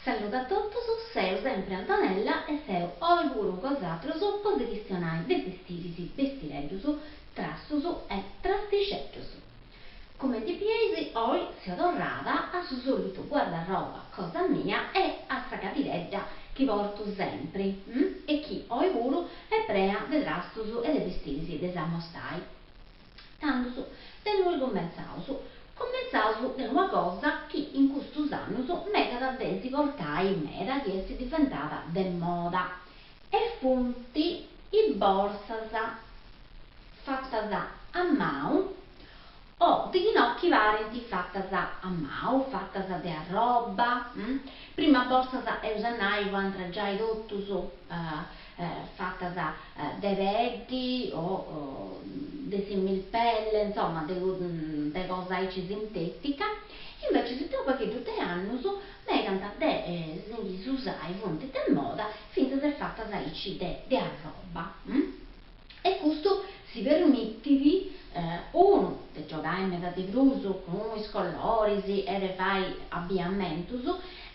Saludi a totus, seu sempri Antonella e seu oi puru cun bosatrus po si chistionai de bestiris, bestireddus, trastus e trastixeddus. Cumenti bieis oi seu torrada a su solitu guardarroba cosa mia e a sa cadiredda chi portu sempri e chi oi puru est prena de trastus e de bestiris de s'amostai. Tandus, de innui cumentzaus? Cumentzaus de una cosa chi in custus annus megat de si portai meda chi est diventada de moda e funt is borsas fatas a manu o dichinò chi parint fatas a manu, fatas de arroba, prima borsas eus a nai fuant giai totus fatas de peddi o de similpelle, insoma de cosa aici sintetica, invecis de unu pagheddu de annus megant de si ndi usai, funt de moda fintzas e fatas aici de arroba. E custu si permitit, unu, de giogai meda de prus cun is coloris e de fai abiamentus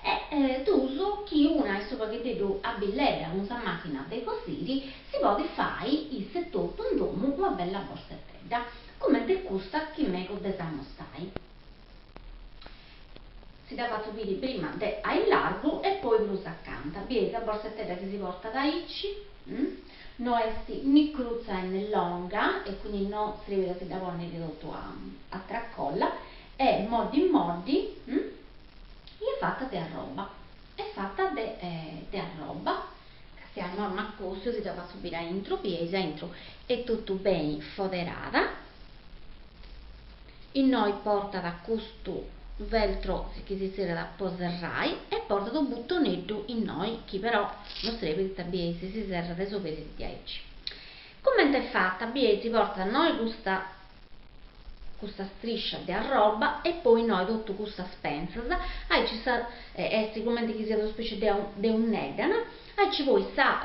e dus, chi una est u' pagheddeddu abilledda cun sa machina de cosiri, si podit fai issa etotu in domu una bella borsetedda, cumenti custa chi megu de s'amostai. Si dda fatzu biri prima de aillargu e poi prus acanta. Bieis sa borsetedda chi si portat aici, no est ni crutza e ni longa e quindi no srebit a si dda ponniri totu a tracolla, est moddi moddi e est fata de arroba, est fata de de arroba, castiai imoi m'acostu si dda fatzu biri aintru, bieis aintru est totu beni foderada Innoi portat custu velcro chi si zerriat po serrai e portat unu butoneddu innoi chi però no srebit poita bieis si serrat e s'oberit diaici. Cumenti est fata bieis portat innoi custa custa striscia de arroba e poi innoi totu custas pentzas aici sa est cumenti chi siat una specie de de unnedda no aici poi sa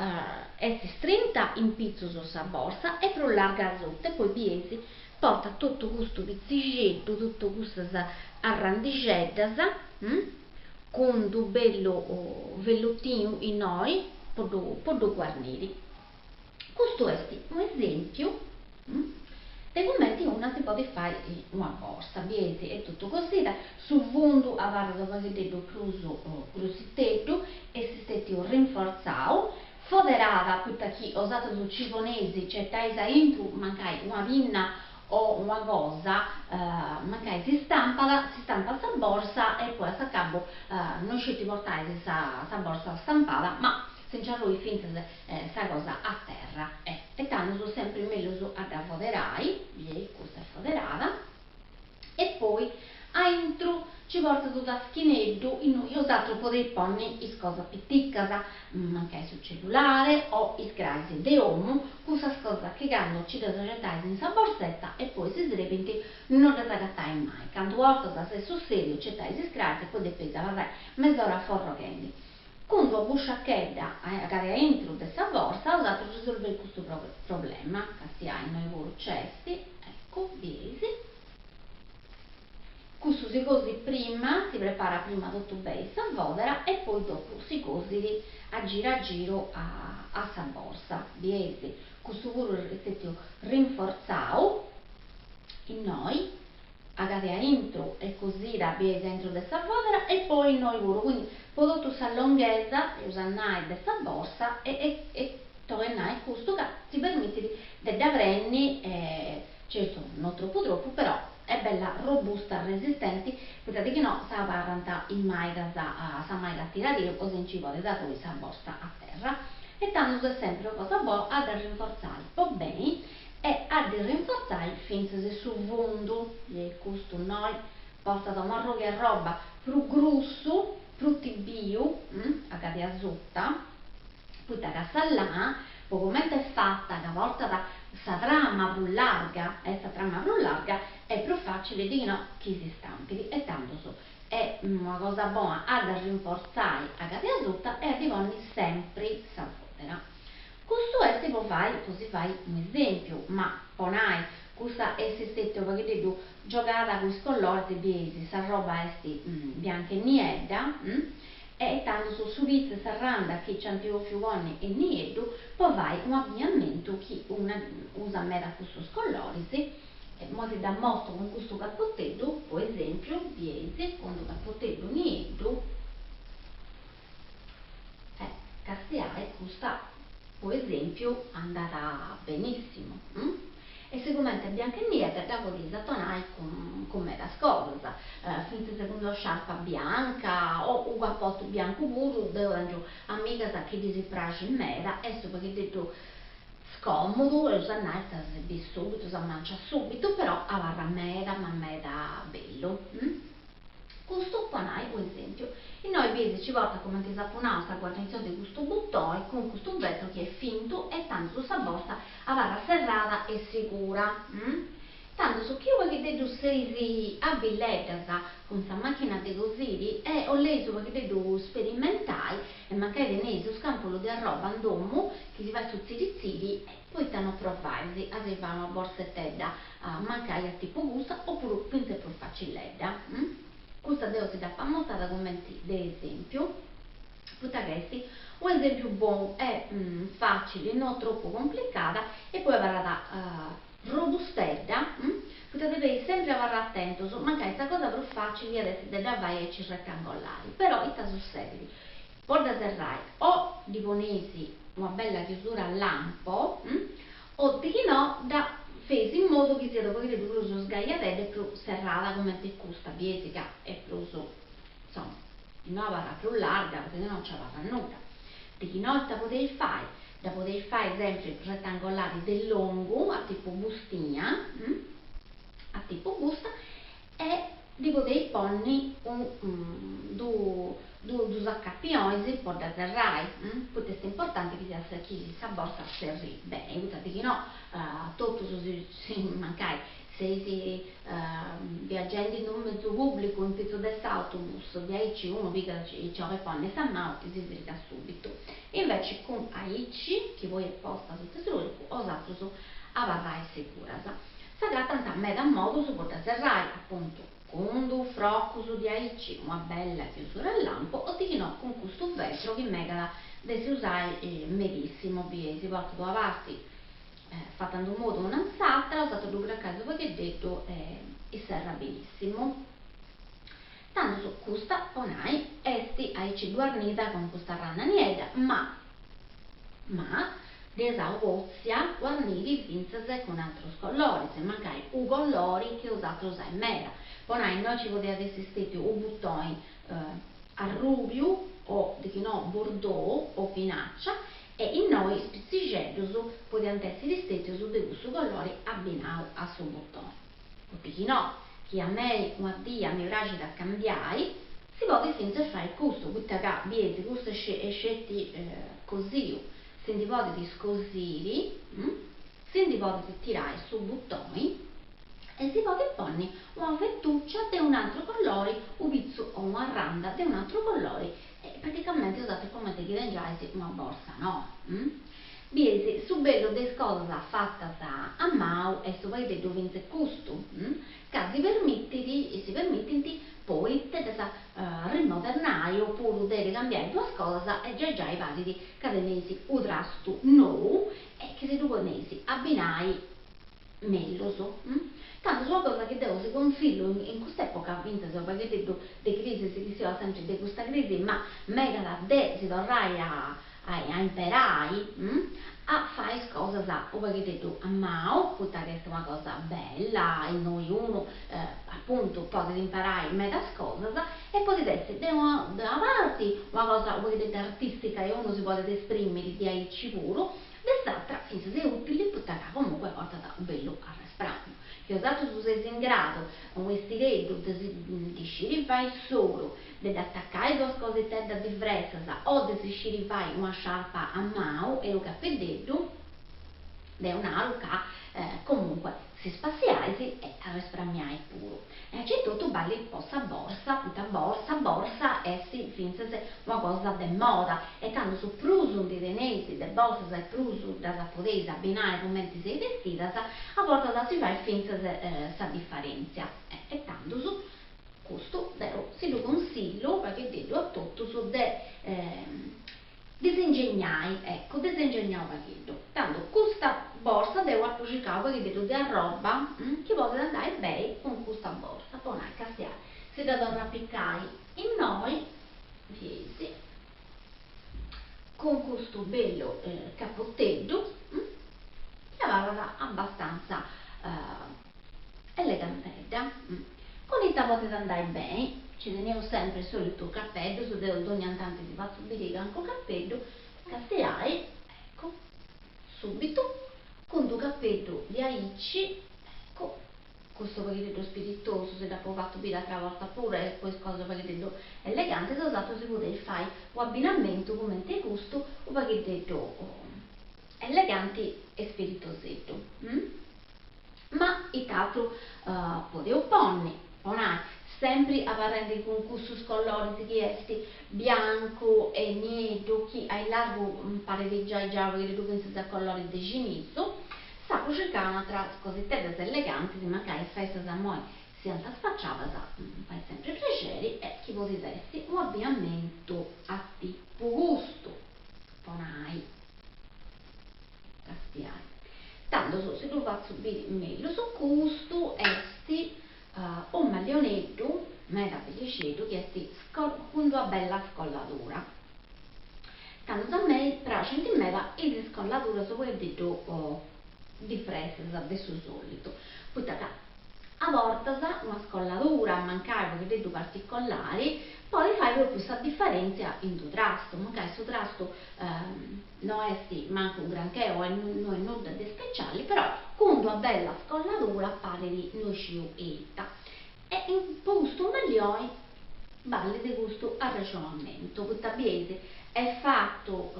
est strinta in pitzus sa borsa e prus larga asuta e poi bieis Portat totu custu pitzixeddu, totu custas arrandixeddas, cun d'u bellu vellutinu innoi po ddu po ddu guarniri. Custu est u' esempiu de cumenti una si podit fai una borsa, bieis est totu cosida, su fundu abarrat u' pagheddeddu prus grussiteddu, est stetiu rinforzau, Foderada, poita chi 'osatrus nci poneis, nci 'etais aintru mancai una pinna o una cosa, mancai si stampat, si stampat sa borsa e poi a s'acabu no sceti portais sa sa borsa stampada, ma si nci arruit fintzas sa cosa a terra e tandus sempri mellus a dda foderai, biei custa est foderada E poi aintru nci portat unu taschineddu innui 'osatrus podeis ponni is cosas piticas, mancai su cellulare o is crais de 'omu, cussas cosas chi candu nci ddas 'etais in sa borsetta e poi si srebint no ddas agatais mai. Cantu 'ortas s'est sussediu nci 'etais is crais e poi depeis abarrai mes'ora forroghendi. Cun d'una busciachedda agari aintru de sa borsa 'osatrus risolveis custu problema, castiai innoi puru nc'est, eccu, bieis. Custu si cosit prima, si preparat prima totu beni sa fodera e poi dopu si cosit a giru a giru a sa borsa, bieis, custu puru est stetiu rinforzau innoi agati aintru est cosida bieis aintru de sa fodera e poi innoi puru, quindi po totu sa longhesa, eus a nai, de sa borsa e e tocat a nai custu ca si permitit de dda prenni certu no tropu tropu però est bella robusta resistenti poita de chi no s'abarrant is maigas sa maiga a tiratiru o si nci podit arrui sa borsa a terra e tandus est sempri una cosa bona a dda rinforzai po beni e a ddi rinforzai fintzas su fundu, e custu innoi portat un'arrogu 'e arroba prus grussu, prus tibiu, agati asuta, poita ca sa lana, po cumenti est fata, ca portat sa trama prus larga, est sa trama prus larga, est prus facili de chi no chi si stampit e tandus est una cosa bona a dda rinforzai agati asuta e a ddi ponni sempri sa fodera. Custu est po fai, po si fai un'esempiu, ma po nai, custa est stetia u' pagheddeddu giogada cun is colloris, bieis, s'arroba est bianca e niedda. E tandus su pitzu 'e s'arranda chi ci ant 'ofiu ponni est nieddu po fai unu abbinamentu chi una usat meda custus colloris. E immoi si dd'ammostu cun custu capoteddu, po esempiu, bieis, cun d'u capoteddu nieddu e castiai custa po esempiu andat benissimu. E sigumenti est bianca e niedda dda podeis atonai cun cun medas cosas, fintzas cun d'una sciarpa bianca o u' capotu biancu puru, deu tengiu amigas chi ddis praxit meda, est u' paghededdu scomudu, eus a nai, ca si bit subitu, s'ammanciat subitu, però abarrat meda ma meda bellu. Custu po nai u' esempiu. Innoi bieis ci portat cumenti s'apu nau sa guarnitzioni de custu butoi cun custu vetru chi est fintu e tandus sa borsa abarrat serrada e sigura. Tandus chi u' paghededdu seis abilleddas cun sa machina de cosiri e 'olleis u' paghededdu sperimentai e mancai teneis u' scampulu de arroba in domu chi si fait su tziri tziri, poita no provais a si fai una borsetedda mancai a tipu custa opuru fintzas prus faciledda. Custa deu si dd'apu amostada cumenti de esempiu, poita ca est u' esempiu bonu e facili, no tropu complicada e poi abarrat robustedda, poita depeis sempri abarrai atentus, mancai sa cosa prus facili iat essi de dda fai aici retangolari, però ita sussedit, po dda serrai o ddi poneis una bella chiusura a lampo o dichinò dda feis in modu chi siat u' paghededdu prus sgaiadedda e prus serrada cumenti custa, bieis ca est prus, insoma, no abarrat prus larga poita chi no nci abarrat nudda. Dichinò ita podeis fai, dda podeis fai sempri retangolari de longu a tipu bustina, a tipu busta, e ddi podeis ponni dus acapionis po dda serrai, poita est importanti chi siat chi sa borsa serrit beni, poita dichinò totus si mancai seis viagendi in unu mezu pubblicu in pitzus de s'autobus, diaici unu pigat e nci 'olit ponni sa manu e si frigat subitu, inveci cun aici chi poi est posta asuta 'e su corpu 'osatrus abarrais siguras. S'agatant meda modus po dda serrai, apuntu, cun dus frocus diaici, una bella chiusura a lampu o dichinò cun custu vetro chi megat de si usai medissimu, bieis, portat una parti fata in d'unu modu una in s'atra, 'osatrus ddu cracais u' pagheddeddu e serrat benissimu. Tandus custa, po nai, est aici guarnida cun custa arranda niedda, ma ma dd'eus potzia guarniri fintzas cun atrus colloris, mancai u' collori chi 'osatrus usais meda. Po nai, innoi ci podiat essi stetiu u' butoi arrubiu o dichinò bordeaux o vinaccia e innoi is pitzixeddus podiant essiri stetius de cussu collori abbinau a su butoi. O dichinò, chi a mei una dia mi praxit a cambiai, si podit fintzas fai custu, poita ca, bieis, custu est sceti cosiu, si ndi podit scosiri, si ndi podit tirai su butoi e si podit ponni una fetuccia de un'atru collori, u' pitzu o un'arranda de un'atru collori e praticamenti 'osatrus cumenti chi tengiais una borsa noa. Bieis, su bellu de is cosas fatas a mau est u' paghededdu fintzas custu, ca si permitit, si permitint poi de ddas rimodernai opuru de cambiai duas cosas e giai giai parit ca teneis u' trastu nou e chi si ddu podeis abbinai mellus. Tandus una cosa chi deu si consillu in cust'epoca fintzas u' paghededdu de crisi, si chistionat sempri de custa crisi, ma megat de si torrai a a imperai, a fai is cosas u' paghededdu a mau, poita ca est una cosa bella, innoi unu apuntu podit imparai medas cosas e podit essi de una de una parti una cosa u' paghededdu artistica e unu si podit esprimiri diaici puru, de s'atra fintzas est utili poita ca comunque portat u' bellu arrespramiu. Chi 'osatrus seis in gradu unu 'estireddu de si ndi sciri fai solu de dd'atacai duas cositeddas diversas o de si sciri fai una sciarpa a mau e unu capeddeddu, deu naru ca comunque si spassiais e arrespramiais puru. E aici etotu ballit po sa borsa, poita sa borsa est fintzas una cosa de moda e tandus prus ndi teneis de borsas e prus ddas podeis abbinai cumenti seis bestidas, a bortas si fait fintzas sa difarentzia e tandus. Custu deu si ddu consillu u' paghededdu a totus de de s'ingegnai, eccu, de s'ingegnai u' pagheddu. Tandu custa borsa deu apu circau u' paghededdu de arroba chi podit andai beni cun custa borsa, po nai, castiai, si dda torru a apicai innoi, bieis, cun custu bellu capoteddu chi abarrat abbastanza elegantedda. Cun ita podit andai beni, nci teneus sempri solitu capeddus, deu dogna tanti si fatzu biri cancu capeddu, castiai, eccu, subitu, cun d'u capeddu diaici, eccu, custu paghededdu spiritosu si dd'apu fatu biri atra borta puru e po is cosas u' paghededdu elegantis, bosatrus si podeis fai u' abbinamentu cumenti custu u' paghededdu eleganti e spiritoseddu. Ma it'atru podeus ponni, po nai, sempri abarrendi cun cussus colloris chi est biancu e nieddu chi a illargu parit giai giai u' paghededdu fintzas a colloris de cinisu, s'apu circau un'atras cositeddas elegantis, mancai is festas immoi siant spaciadas, fait sempri prexeri e chi podit essi u' abbinamentu a tipu custu, po nai. Castiai. Tandus si ddu fatzu biri mellus, custu est u' mallioneddu meda bellixeddu chi est cun d'una bella scolladura. Tandus a mei praxint meda is scolladuras u' paghededdu diferessas de su solitu, poita ca A bortas una scolladura, mancai u' paghededdu particolari, podit fai propriu sa diferentzia in d'u trastu, mancai su trastu no est mancu u' granché o no est nudda de speciali, però cun d'una bella scolladura parit no sciu ita. E po custu mallioni ballit custu arrexonamentu, poita bieis est fatu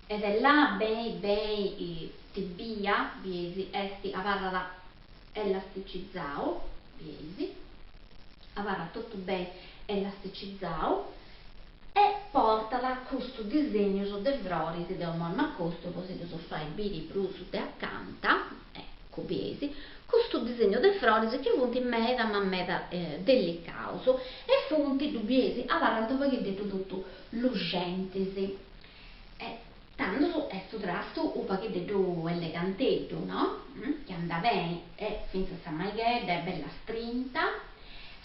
e de lana beni beni tibia, bieis est abarrat elasticizau, bieis, abarrat totu beni elasticizau e portat custu disegnus de froris, deu immoi m'acostu po si ddus fai biri prus de acanta, eccu bieis, custu disegnu de froris chi funt meda ma meda delicaus e funt, ddu bieis, abarrant u' pagheddeddu totu luxentis e Tandus est u' trastu u' paghededdu eleganteddu, no? Chi andat beni e fintzas sa maighedda est bella strinta.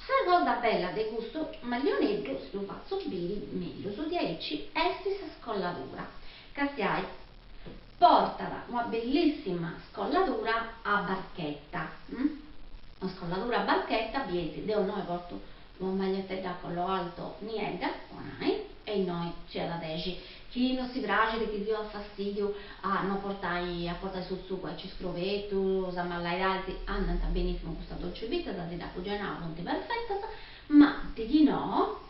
Sa cosa bella de custu mallioneddu, si ddu fatzu biri mellus diaici, est sa scolladura. Castiai, portat una bellissima scolladura a barchetta, una scolladura a barchetta, bieis, deu innoi portu una magliettedda a collo alto niedda, po nai, e innoi nci at a dexi Chi no si praxit chi si 'ogat fastidiu a no portai a portai su tzugu aici scrobetu, sa mallaidadis andant benissimu custas dolce vitas, si dd'apu giai nau, funt perfetas, ma de chi no,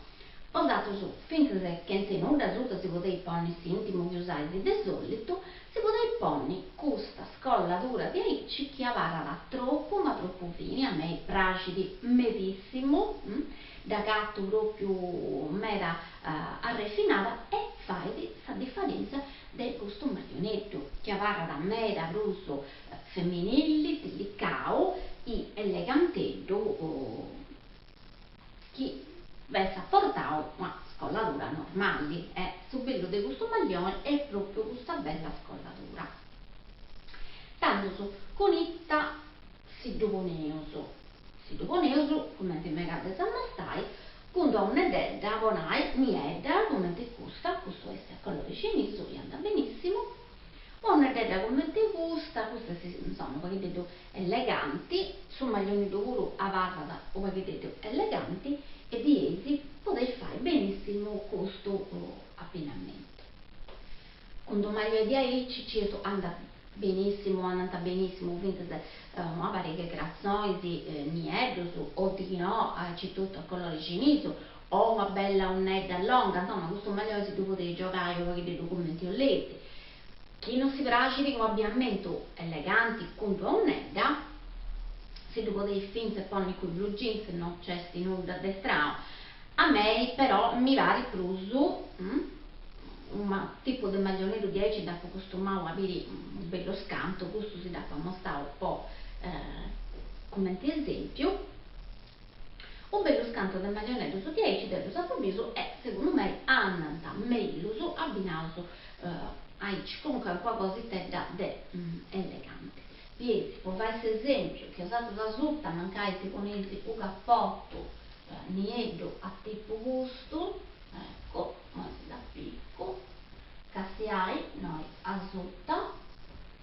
bosatrus fintzas e chentze nudda asuta si podeis ponni s'intimu chi usais de solitu, si podeis ponni custa scolladura de aici chi abarrat tropu ma tropu fini, a mei praxit medissimu, dd'agatu propriu meda arrefinada e fait sa diferentzia de custu mallioneddu chi abarrat meda prus feminilli, delicau i eleganteddu chi bessat portau una scolladura normali e su bellu de custu mallioni est propriu custa bella scolladura. Tandus cun ita si ddu poneus, si ddu poneus, cumenti megat de s'ammostai, cun d'una 'unneddedda, po nai, niedda, cumenti custa, custu est a colori cinisu, i andat benissimu, una 'unneddedda cumenti custa, custa est, insoma, u' paghededdu eleganti, su maglioneddu puru abarrat u' paghededdu eleganti e bieis, podeis fai benissimu custu abbinamentu. Cun d'u maglioni diaici, certu, andat Benissimu, andant benissimu fintzas una pariga 'e cratzonis nieddus o dighinò aici totu a colori cinisu o una bella 'unnedda longa, insoma custu maglioni si ddu podeis giogai u' pagheddeddu cumenti 'olleis. Chi no si praxit unu abbinamentu eleganti cun d'una 'unnedda si ddu podeis fintzas ponni cun blue jeans, no nc'est nudda de stranu. A mei però mi parit prus unu tipu de maglioneddu diaici dd'apu costumau a biri unu bellu scantu, custu si dd'apu ammostau po cumenti esempiu. U bellus cantu de maglioneddus diaici deu ddus apu bius e segundu mei andant mellus abbinaus aici cun calincuna cositedda de eleganti. Bieis, po fai s'esempiu, chi 'osatrus asuta mancai si poneis u capotu nieddu a tipu custu, eccu, imoi si dd'apicu, castiai, innoi asuta,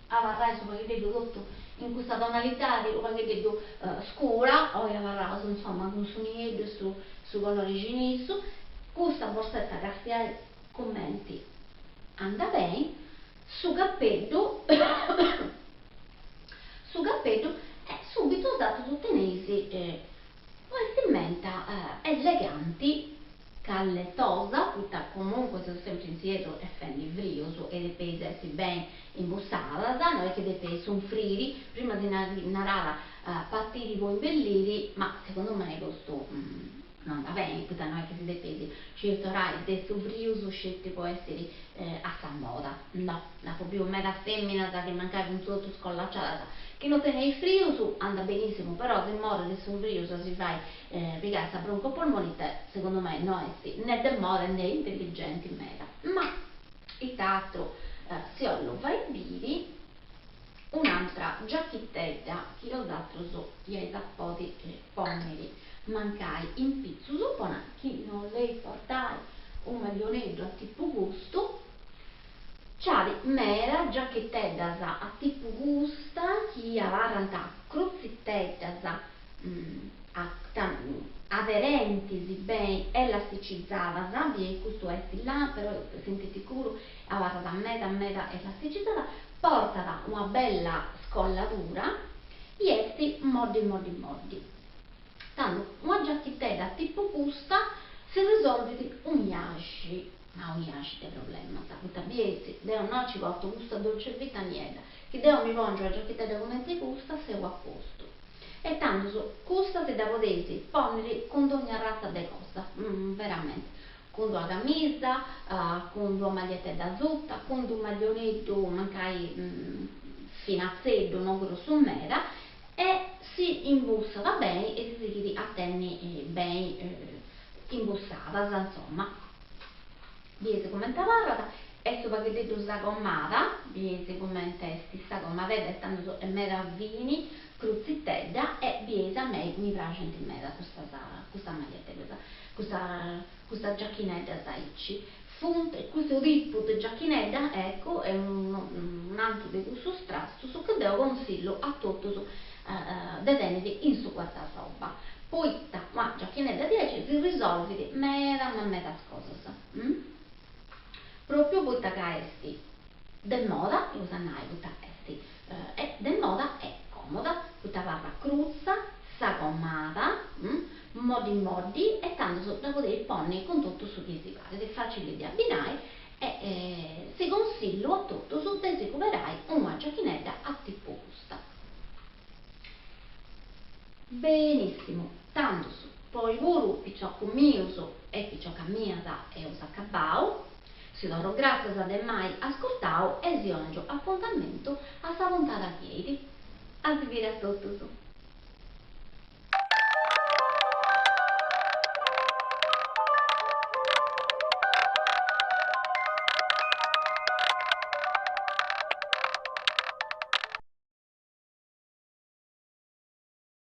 abarrais u pagheddeddu totu in custa tonalidadi u pagheddeddu scura, oi abarraus insoma cun su nieddu e su su colori cinisu, custa borsetta castiai cumenti andat beni, su capeddu su capeddu e subitu 'osatrus teneis una bestimenta eleganti calletosa, poita comunque seus sempri in s'ierru e fendi frius e depeis essi beni imbussadas, no est chi depeis sunfriri, prima si naràt patiri po imbelliri, ma segundu mei custu no andat beni, poita no est chi si depeis cirtorai de su frius sceti po essiri a sa moda, no, nd'apu biu medas feminas chi mancai funt totus scollaciadas, chi no teneis frius andat benissimu, però si morri de su frius a si fai pigai sa broncopolmonite segundu mei no est ne de moda ne intelligenti meda. Ma ita atru si 'ollu fai biri un'antra giachitedda chi 'osatrus iais a podi ponniri mancai in pitzus po nai chi no 'oleis portai u' maglioneddu a tipu custu, nc'at meda giachiteddas a tipu custa chi abarrant crutziteddas aderentis beni elasticizzadas, biei custu est lana però est sinteticu puru, abarrat meda meda elasticizada, portat una bella scolladura i est moddi moddi moddi. Tando una giachitedda tipu custa si risolvit unu iaxi, ma unu iaxi de problemas, poita bieis, deu no ci portu custa dolce vita niedda, chi deu mi pòngiu una giachitedda cumenti custa seu a postu. E tandus custa si dda podeis pònniri cun dogna arratza de cosa, veramenti, cun d'una camisa, cun d'una maglietedda asuta, cun d'unu maglioneddu mancai finatzeddu, no grossu meda, e si imbussat beni e si sighit a tenni beni imbussadas, insoma. Bieis cumenti abarrat, est u' pagheddeddu sagomada, bieis cumenti est sagomadedda e tandus est meda fini, crutzitedda e bieis a mei mi praxint meda custas custas maglieteddas, custa custas giachineddas aici. Funt custu tipu de giachinedda, eccu, est un'antru de cussus trastus chi deu consillu a totus de teniri in su guardarroba, poita una giachinedda diaici si risolvit meda ma medas cosas, propriu poita ca est de moda, eus a nai poita est de moda e comoda, poita abarrat crutza, sagomada, moddi moddi e tandus dda podeis ponni cun totu su chi si parit, facili de abbinai e si consillu a totus de si cuberai una giachinedda a tipu custa. Benissimu, tandus po oi puru piciocus mius e piciocas mias eus acabau, si torru gràtzias de m'ai ascurtau e si 'ongiu apuntamentu a sa puntada chi 'enit. A si biri a totus!